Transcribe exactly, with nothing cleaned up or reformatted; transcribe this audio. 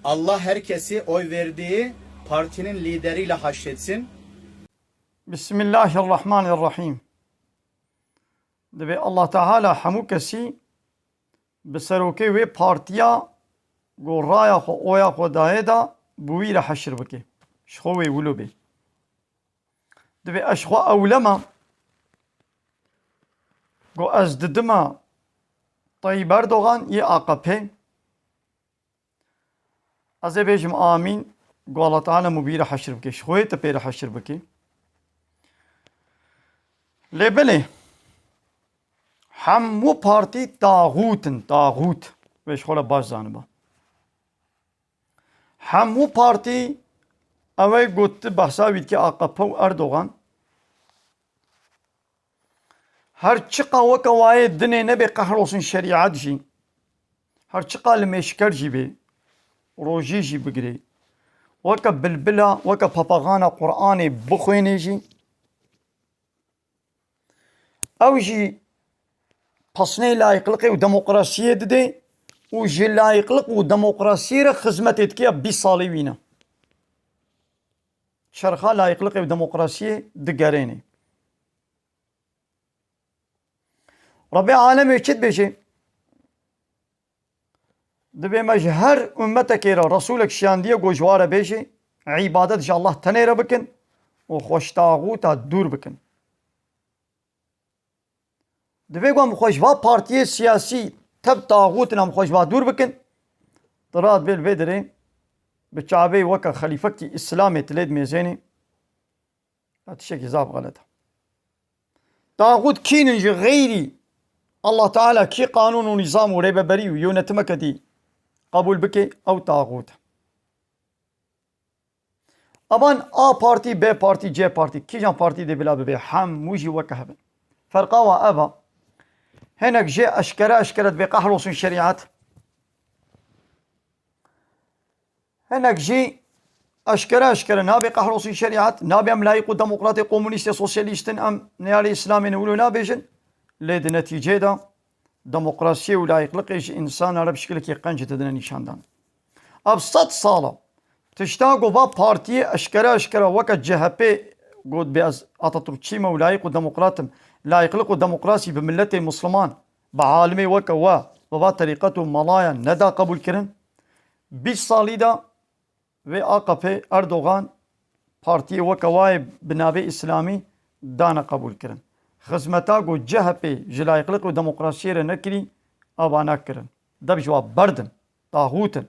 Allah herkesi oy verdiği partinin lideriyle haşretsin. Bismillahirrahmanirrahim. Divê Allah Teala hemû kesî bi serokê wê partiya ku raya xwe, oya xwe dayê de, bi wî re heşir bike. Ji xwe wê wilo bê. Divê ez ji xwe ewlema ku ez didima Tayyip Erdogan yê A K P. Ez ê bêjim amîn, ku Allah Teala min bi wî re heşir bike. Ji xwe yê te pê re heşir bike. Lê belê, hemû partî taxût in, taxût. Wê ji xwe re baş zaniba. Hemû partî, ew ê ku tu behsa wî dikî, A K P û Erdogan, her çiqa weke wayê dinê nebe qehrolsun şerîet jî, her çiqa limêşker jî bê, rojî jî bigirê, weke bilbila, weke papaxana Quranê bixwênê jî, ew jî pesnê layîqliqê û demokrasiyê didê û ji layîqliq û demokrasiyê re xizmetê dike ya bîst salî wî ne. Çerxa layîqliqê û demokrasiyê digerênê. Rebê alemê çi dibêje? Divê me ji her ummetekê re Resûlek şiyandiye ku ji wa re bêje, îbadet ji Allah tenê re bikin û xwe ji taxûta dûr bikin. Divê ku em xwe ji va partiyê siyasî tev taxût in, em xwe ji va dûr bikin. Di ra divê li vê derê bi çavê weke xelîfekî Îslamê tu lê dimêzênî. Ya tiştekî zaf xelet e. Taxût kî nin ji xeyrî Allah Teala, kî qanûn û nîzam û rêveberî û yönetimeke dî qebûl bike, ew taxût e. Avan A partî, B partî, C partî, kîjan partî dê bila bibe, hemû jî weke hev in. Ferqa wa ev e. Hinek jê eşkere eşkere dibê qehrolsun şerîet. Hinek jî eşkere eşkere nabê qehrolsun şerîet, nabê em layîq û demokratê, komunîstê, sosyalîst in, em neyarê Îslamê ne wilo nabêjin. Lê di netîceyê de demokrasiyê û layîqliqê ji însana re bi şikilekî qenc didine nîşandan. Ev sed sal e. Tişta ku va partiyê eşkere eşkere weke C H P got bê ez Atatürkçî me û layîq û demokrat im, layîqliq û demokrasî bi miletê misliman, bi alimê weke we, bi va terîqet û melayan neda qebûlkirin. Bîst salî de vê A K P Erdogan partiyê weke wayê bi navê Îslamî dane qebûlkirin. Xizmeta ku C H P ji layîqliq û demokrasiyê re nekirî, ava nekirin. Dev ji wa berdin, taxût in.